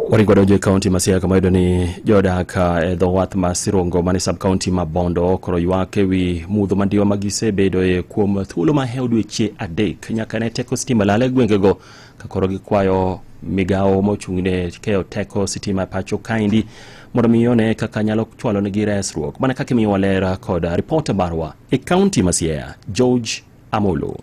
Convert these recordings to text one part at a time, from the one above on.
Waringo donjo e kaunti ma Siaya kama yudo ni jodak e dho wath ma Sirongo mane sub kaunti ma Bondo koro ywak e wi mudho mandiwa ma gisebedoe kuom thuolo mahewo dweche 3 nyaka ne teko sitima lal e gwengego ka koro gikwayo migawo mochung'ne keyo teko sitima e pacho kaendi mondo mi one kaka nyalo chwalonegi resruok mana kaka imiyowa ler kod ripota marwa e kaunti ma Siaya George Amolo.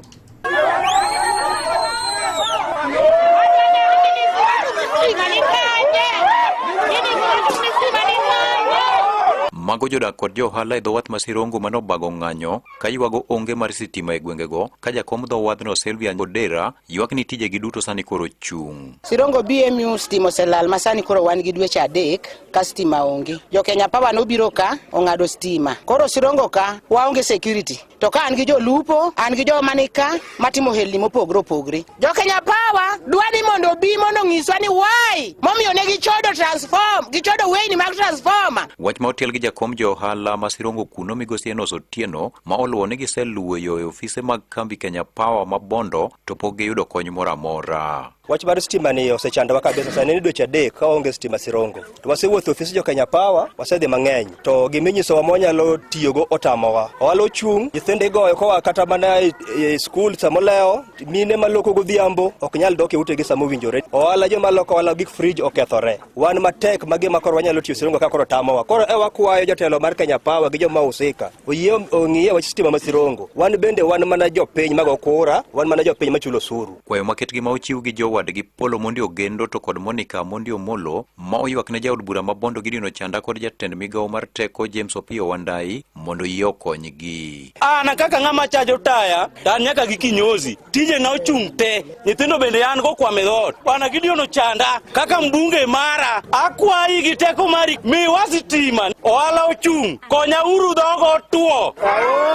Mago jodak kod jo ohala e dho wath ma Sirongo mane obago ng'anyo ka ywago onge mar sitima e gwengego ka jakom dho wadhno Sylvia Odera ywak ni tijegi duto sani koro chung'. Sirongo BMU stima oselal ma sani koro wan gi dweche 3 ka stima onge. Jo Kenya Power nobiro ka ong'ado stima. Koro Sirongo ka waonge security. To ka an gi jolupo, an gi joma ni ka matimo ohelni mopogre opogre. Jo Kenya Power dwa ni mondo obi mondo onyiswa ni why momiyo ne gichodo transform, gichodo weyni mag transformer. Wach ma otiel gi jakom jo ohala ma Sirongo kuno migosi Enos Otieno ma oluwo ni giseluwo yo e ofise mag kambi Kenya Power ma Bondo to pok giyudo kony moro amora. Wach mar stima ni osechandowa kabisa. Sani ni dweche 3 ka waonge stima Sirongo. To wasewuotho ofis jo Kenya Power, wasedhi mang'eny. To giminyisowa mwanyalo tiyogo otamowa. Ohala ochung', nyithindo igoyo koa kata mana e skul sama olewo, mine maloko godhiambo ok nyal dok e utegi sama owinjore. Ohala joma loko ohala gik fridge okethore. Wan matek ma gima koro wanyalo tiyo Sirongo ka koro tamowa. Koro e wakwayo jotelo mar Kenya Power gi joma husika oyie ong'iye wach stima ma Sirongo. Wan bende wan mana jopiny mago kura, wan mana jopiny machulo osuru. Kwayo maketgi ma ochiw gi jowadgi Polo Mondi Ogendo to kod Monica Mondi Omolo ma oywak ne jaod bura ma Bondo Gideon Ochanda kod jatend migawo mar teko James Opiyo Wandayi mondo oyie okonygi. An kaka ng'ama chajo taya, to an nyaka gi kinyozi. Tijena ochung' te. Nyithindo bende an go kwame dhoot. Bwana Gideon Ochanda kaka mbunge mara, akwayi gi teko mari miwa sitima. Ohala ochung'. Konya uru dhogo otuo.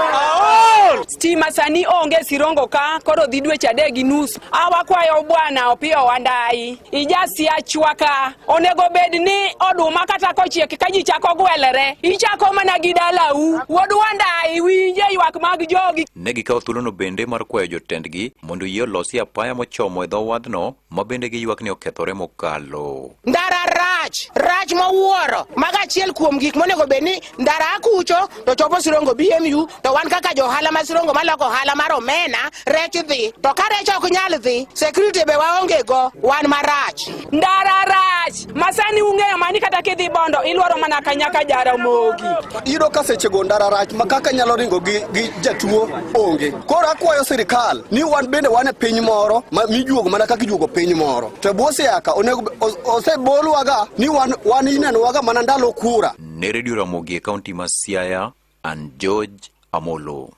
Aol! Stima sani onge Sirongo ka, koro dhi dweche 3.5. Awakwayo bwana Opiyo Wandayi, ijasiachwa ka. Onego bed ni oduma kata kochiek ka ji chako gwelere, ichako mana gi dalau. Wuod Wandayi, winje ywak mag jogi. Ne gikawo thuolono bende mar kwayo jotendgi mondo oyie olosi apaya mochomo e dho wadhno ma bende giywak ni okethore mokalo. Ndara rach, rach mowuoro. Mago achiel kuom gik monego bed ni ndara akucho to chopo Sirongo BMU, to wan kaka jo ohala ma Sirongo maloko ohala mar omena, rech dhi. To ka rech ok nyal dhi, security be waonge go, wan marach. Ndara rach, masani ung'eyo mani kata kidhi Bondo iluoro mana kanyaka Jaramogi. Iyudo ka sechego ndara rach ma kaka nyalo ringo gi jatuo onge. Koro akwayo sirikal ni wan bende wan e piny moro ma mijuogo mana kaka ijuogo piny moro. To e bwo siaka onego osebolwaga ni wan inenowaga mana ndalo kura. Ne Radio Ramogi e kaunti ma Siaya, an George Amolo.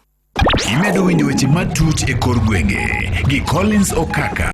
Imedo winjo weche matut e kor gwenge gi Collins Okaka.